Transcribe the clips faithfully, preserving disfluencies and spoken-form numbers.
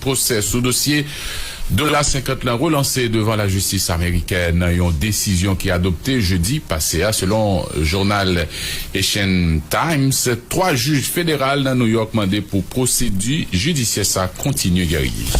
Pwosè sou dosye dola senkant lan relanse devan lajistis amerikèn, yon desizyon ki adopte jedi pase a, selon jounal Asian Times. Twa jij federal nan Nouyòk mande pou pwosedi jidisyè sa kontinye, Guerrier.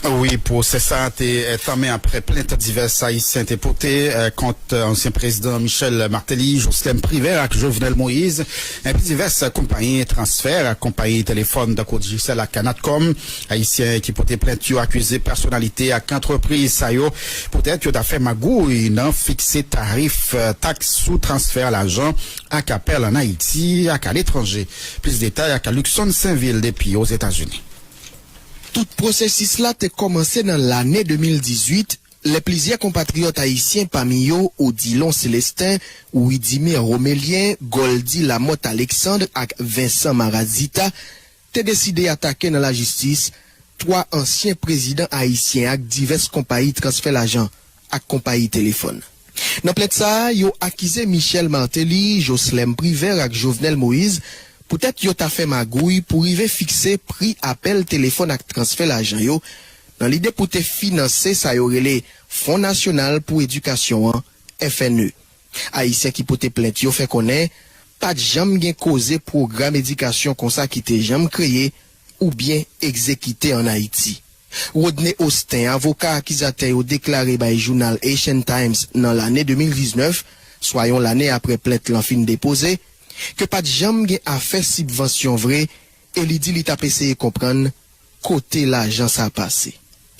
Wi, pwosè sa te, eh, tanmen apre plent divès Ayisyen te pote, eh, kont ansyen prezidan Michel Martelly, Jocelerme Privert ak Jovenel Moïse, epi divès konpayi transfè ak konpayi telefòn tankou Digicel ak Natcom. Ayisyen ki pote plent yo akize pèsonalite ak antrepriz sa yo poutèt yo ta fè magouy nan fikse tarif, eh, taks sou transfè lajan ak apèl ann Ayiti ak aletranje. Plis detay ak Luckson Sainvil depi Ozetazini. Tout pwosesis la te kòmanse nan lane de mil dizuit, lè plizyè konpatriyòt ayisyen, pami yo Odilon Célestin, Widimir Romelien, Goldy Lamotte Alexandre ak Vincent Marazita, te deside atake nan lajistis twa ansyen prezidan ayisyen ak divès konpayi transfè lajan ak konpayi telefòn. Nan plent sa a, yo akize Michel Martelly, Jocelerme Privert ak Jovenel Moïse poutèt yo ta fè magouy pou rive fikse pri apèl telefòn ak transfè lajan yo, nan lide pou te finanse sa yo rele Fon Nasyonal pou Edikasyon an, F N E. Ayisyen ki pote plent yo fè konnen pa t janm gen koze pwogram edikasyon konsa ki te janm kreye oubyen egzekite ann Ayiti. Rodney Austin, avoka akizatè yo, deklare bay jounal Asian Times nan lane de mil diznèf, swa yon lane apre plent lan fin depoze, ke pa t janm gen afè sibvansyon vre, e li di li t ap eseye konprann kote lajan sa pase.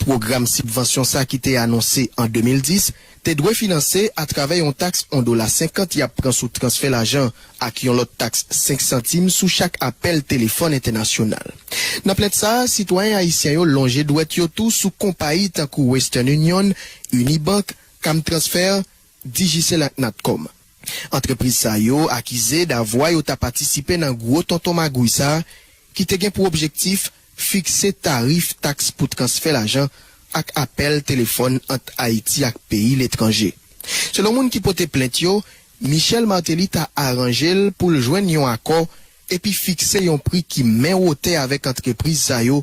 Pwogram sibvansyon sa ki te anonse an de mil dis te dwe finanse atravè yon taks yon dola senkant y ap pran sou transfè lajan ak yon lòt taks senk santim sou chak apèl telefòn entènasyonal. Nan plent sa a, sitwayen ayisyen yo lonje dwèt yo tou sou konpayi tankou Western Union, Unibank, Cam Transfer, Digicel ak Natcom. Antrepriz sa yo akize davwa yo ta patisipe nan gwo tonton magouy sa a, ki te gen pou objektif fikse tarif taks pou transfè lajan ak apèl telefòn ant Ayiti ak peyi letranje. Selon moun ki pote plent yo, Michel Martelly ta aranje l pou l jwenn yon akò epi fikse yon pri ki men wotè avèk antrepriz sa yo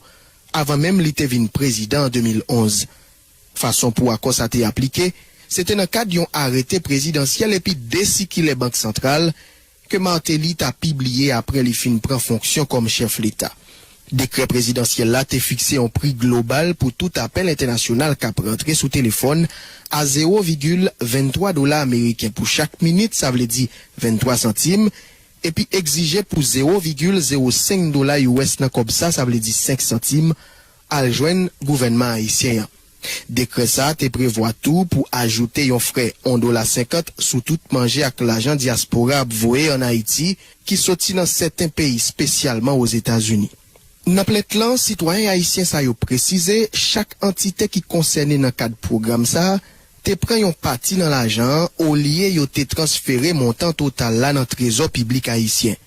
avan menm li te vin prezidan an de mil onz. Fason pou akò sa te aplike, se te nan kad yon arete prezidansyèl epi de sikilè Bank Santral ke Martelly ta pibliye apre li fin pran fonksyon kòm chèf Leta. Dekrè prezidansyèl la te fikse yon pri global pou tout apèl entènasyonal k ap rantre sou telefòn a zewo vigil venntwa dola ameriken pou chak minit, sa vle di venntwa santim, epi egzije pou zewo vigil zewo senk dola U S nan kòb sa, sa vle di senk santim, al jwenn gouvènman ayisyen an. Dekrè sa a te prevwa tou pou ajoute yon frè yon dola senkant sou tout manje ak lajan dyaspora ap voye ann Ayiti, ki soti nan sèten peyi, espesyalman Ozetazini. Nan plent lan, sitwayen ayisyen sa yo presize chak antite ki konsène nan kad pwogram sa a te pran yon pati nan lajan an olye yo te transfere montan total la nan trezò piblik ayisyen.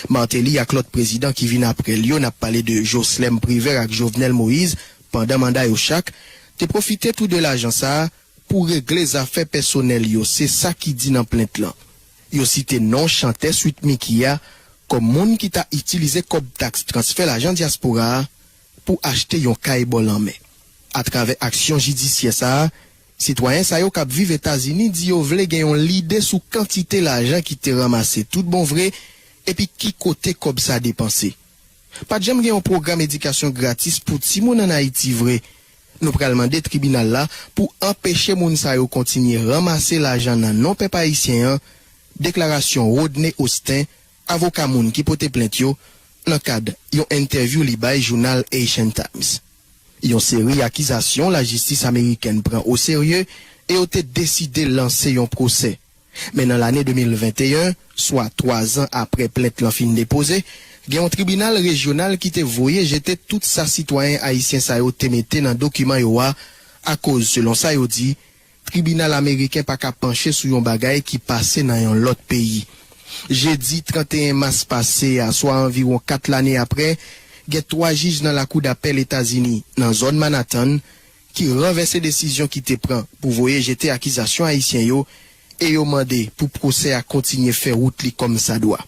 Martelly ak lòt prezidan ki vin apre l yo, n ap pale de Jocelerme Privert ak Jovenel Moïse, pandan manda yo chak, te pwofite tou de lajan sa a pou regle zafè pèsonèl yo, se sa ki di nan plent lan. Yo site non chantè Sweet Micky a kòm moun ki ta itilize kòb taks transfè lajan dyaspora a pou achte yon kay bò lanmè. Atravè aksyon jidisyè sa a, sitwayen sa yo k ap viv Etazini di yo vle gen yon lide sou kantite lajan ki te ranmase tout bon vre, epi ki kote kòb sa depanse. Pa t janm gen yon pwogram edikasyon gratis pou timoun ann Ayiti vre. Nou pral mande tribinal la pou anpeche moun sa yo kontinye ranmase lajan nan non pèp ayisyen an, deklarasyon Rodney Austin, avoka moun ki pote plent yo, nan kad yon entèvyou li bay jounal Asian Times. Yon seri akizasyon lajistis amerikèn pran oserye e yo te deside lanse yon pwosè. Men nan lane de mil venteyen, swa twa zan apre plent lan fin depoze, gen yon tribinal rejyonal ki te voye jete tout sa sitwayen ayisyen sa yo te mete nan dokiman yo a, akoz, selon sa yo di, tribinal ameriken pa ka panche sou yon bagay ki pase nan yon lòt peyi. Jedi tranteyen mas pase a, swa anviwon kat lane apre, gen twa jij nan Lakou Dapèl Etazini, nan zòn Manhattan, ki ranvèse desizyon ki te pran pou voye jete akizasyon ayisyen yo e yo mande pou pwosè a kontinye fè wout li kòmsadwa.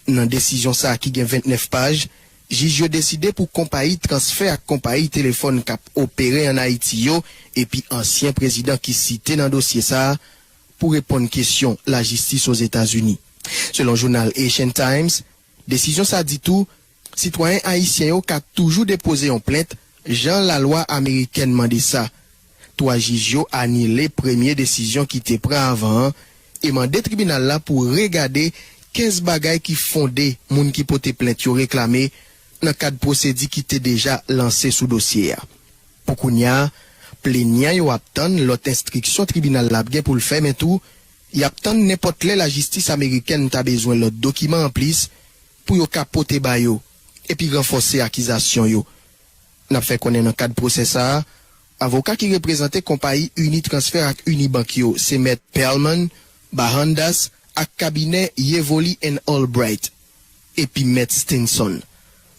Nan desizyon sa a ki gen vennèf paj, Jij yo deside pou konpayi transfè ak konpayi telefòn k ap opere ann Ayiti yo, epi ansyen prezidan ki site nan dosye sa a, pou reponn kesyon lajistis Ozetazini. Selon jounal Asian Times, desizyon sa di tou, sitwayen ayisyen yo ka toujou depoze yon plent, jan lalwa amerikèn mande sa. Twa jij yo anile premye desizyon ki te pran avan an e mande tribinal la pou regade kenz bagay ki fonde moun ki pote plent yo reklame nan kad pwosedi ki te deja lanse sou dosye a. Pou kounye a, plenyan yo ap tann lòt enstriksyon tribinal la ap gen pou l fè, men tou, y ap tann nenpòt lè lajistis amerikèn ta bezwen lòt dokiman anplis pou yo ka pote ba yo, epi ranfòse akizasyon yo. N ap fè konnen nan kad pwosè sa a, avoka ki reprezante konpayi Unitransfer ak Unibank yo se Mèt Perlman, Bahandas ak kabinè Yevoli and Albright, epi Mèt Stinson.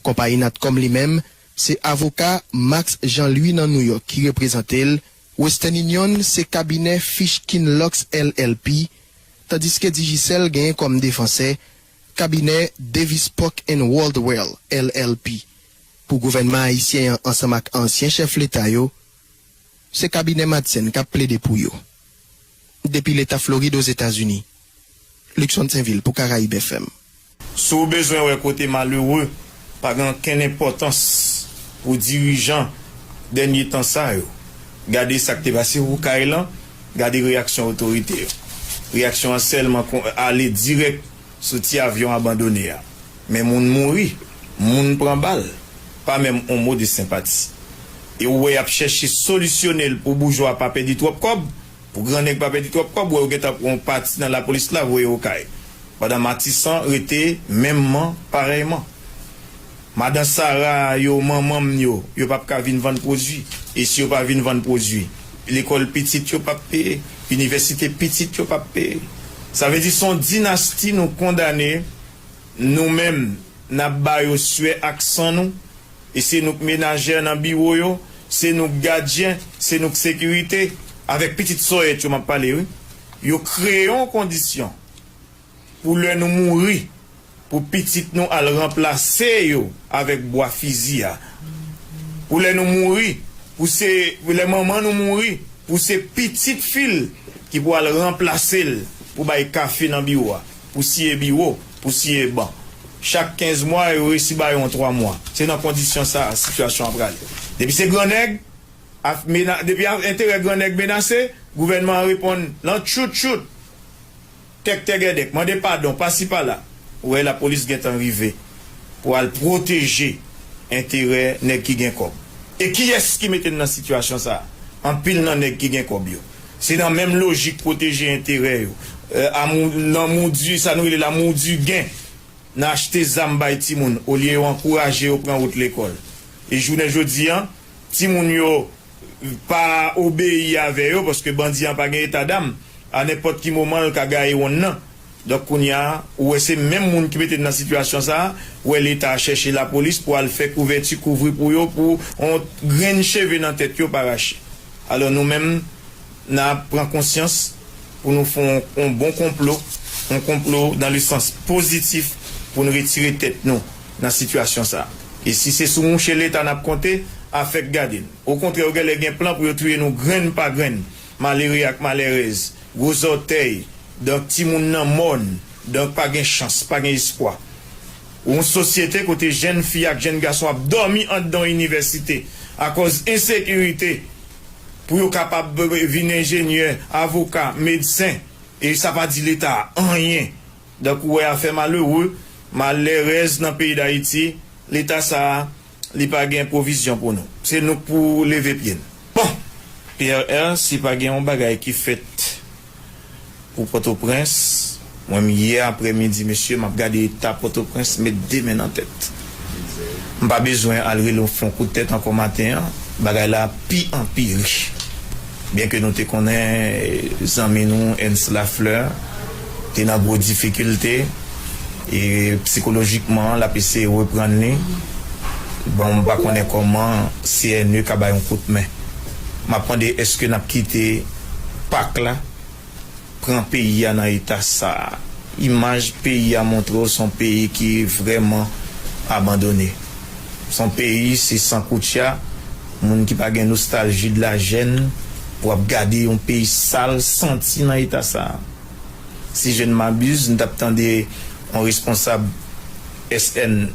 Konpayi Natcom li menm, se avoka Max Jean Louis nan Nouyòk ki reprezante l, Western Union se kabinè Fishkin Lux L L P, tandiske Digicel genyen kòm defansè kabinè Davis Polk and Wardwell L L P. Pou gouvènman ayisyen an ansanm ak ansyen chèf leta yo, se kabinè Madsen k ap plede pou yo. Depi leta Florid Ozetazini, Luckson Sainvil pou Karayib F M. Si w bezwen wè kote malere pa gen okenn enpòtans pou dirijan dènye tan sa yo, gade sa k te pase Okay lan, gade reyaksyon otorite yo. Reyaksyon an sèlman kon- ale dirèk sou ti avyon abandone a. Men moun mouri, moun pran bal, pa menm on mo de senpati. E ou wè y ap chèche solisyone l pou boujwa pa pèdi twòp kòb, pou grannèg pa pèdi twòp kòb, ou wè yo gentan pran yon pati nan lapolis la voye Okay. Pandan Matisan rete menmman, parèyman. Madan Sara yo, manman m yo, yo p ap ka vin vann pwodui. E si yo pa vin vann pwodui, lekòl pitit yo p ap peye, inivèsite pitit yo p ap peye. Sa vle di se yon dinasti nou kondane, nou menm, n ap ba yo swè ak san nou, e se nou k menajè nan biwo yo, se nou k gadyen, se nou k sekirite, avèk pitit sòyèt yo m ap pale, wi. Yo kreye yon kondisyon pou lè nou mouri, pou pitit nou al ranplase yo avèk bwa fizi a. Pou lè nou mouri, pou se, pou lè manman nou mouri, pou se pitit fi l ki pou al ranplase l pou bay kafe nan biwo a, pou siye biwo, pou siye ban. Chak kenz mwa, yo resi ba yo yon twa mwa. Se nan kondisyon sa a sitiyasyon an prale. Depi se grannèg, af- mena- depi af- enterè grannèg menase, gouvènman an reponn lan tchout tchout. Tèk tègèdèk, mande padon, pasi pala. Ou wè lapolis gentan rive pou al pwoteje enterè nèg ki gen kòb. E kiyès ki mete n nan sitiyasyon sa a? Anpil nan nèg ki gen kòb yo. Se nan menm lojik pwoteje enterè yo. E, amou, nan moudi, sa nou rele la moudi gen. Nan achte zam bay timoun, olye yo ankouraje yo pran wout lekòl. E jounen jodi a, timoun yo pa obeyi avè yo, paske bandi an pa gen eta dam, a nenpòt ki moman l ka gaye wonn nan. Donk, kounye a, ou wè se menm moun ki mete n nan sitiyasyon sa a, ou wè Leta chèche lapolis pou al fè kouvèti, kouvri pou yo, pou yon grenn cheve nan tèt yo pa rache. Alò, nou menm, n a pran konsyans pou nou fè yon, yon bon konplo, yon konplo dans le sens pozitif pou n retire tèt nou nan sitiyasyon sa a. E si se sou mouche Leta n ap konte, afè k gade n. Okontrè, yo genlè gen plan pou yo touye nou grenn pa grenn, malere ak malèrèz, gwo zòtèy, donk timoun nan mòn, donk pa gen chans, pa gen espwa. Yon sosyete kote jèn fi ak jèn gason ap dòmi anndan yon inivèsite akòz ensekirite, pou yo kapab vin enjenyè, avoka, medsen, e sa pa di Leta anyen. Donk, ou wè afè malere, malèrèz nan peyi Dayiti, Leta sa a, li pa gen pwovizyon pou nou. Se nou k pou leve pye n. Bon, P R R, si pa gen yon bagay ki fèt pou Pòtoprens, mwen menm yè aprèmidi, mesye, m ap gade eta Pòtoprens, met de men nan tèt. M pa bezwen al rele w fè yon kout tèt ankò maten an, bagay la pi anpire. Byenke nou te konnen, eh, zanmi nou, Ernst Lafleur, te nan gwo difikilte, e psikolojikman, l ap eseye reprann li. Bon, m pa konnen kòman C N E ka bay yon kout men. M ap mande, èske n ap kite pak la pran peyi a nan eta sa a? Imaj peyi a montre w se yon peyi ki vrèman abandone. Se yon peyi, se san koutcha, moun ki pa gen nostalji de la jèn, pou ap gade yon peyi sal, santi nan eta sa a. Si je ne m'abuse, m t ap tande yon responsab S N,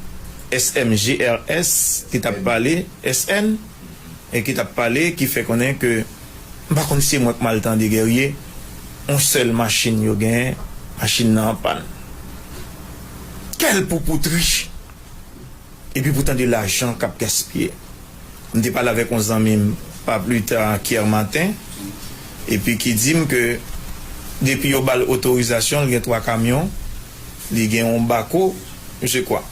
S M G R S ki t ap pale, S N, e ki t ap pale, ki fè konnen ke m pa konn si se mwen k mal tande, Guerrier, yon sèl machin yo genyen, machin nan an pàn. Kèl poupoutri! Epi pou tande lajan k ap gaspiye. M te pale avèk yon zanmi m pa pli ta k yè maten, epi ki di m ke depi yo ba l otorizasyon, l gen twa kamyon, li gen yon bako, je kwa.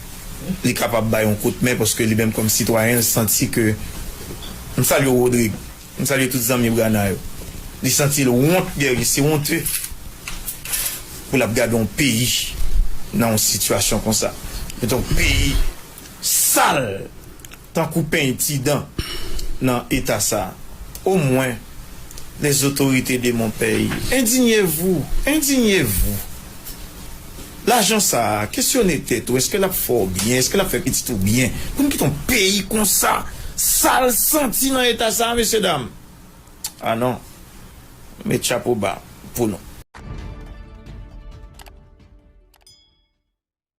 Li kapab bay yon kout men paske li menm kòm sitwayen, l santi ke, m salye w, Rodrigue. M salye tout zanmi Brana yo. Li santi l wont, Guerrier, se wonte pou l ap gade yon peyi nan yon sitiyasyon konsa. Met yon peyi sal, tankou peny ti dan nan eta sa. Omwen, les autorités de mon pays, indignez-vous, indignez-vous. Lajan sa a, kesyone tèt ou, èske l ap fè w byen, èske l ap fè pitit ou byen? Pou n kite yon peyi konsa, sal, santi nan eta sa a, mesye dam. Ah non, met chapo ba pou nou.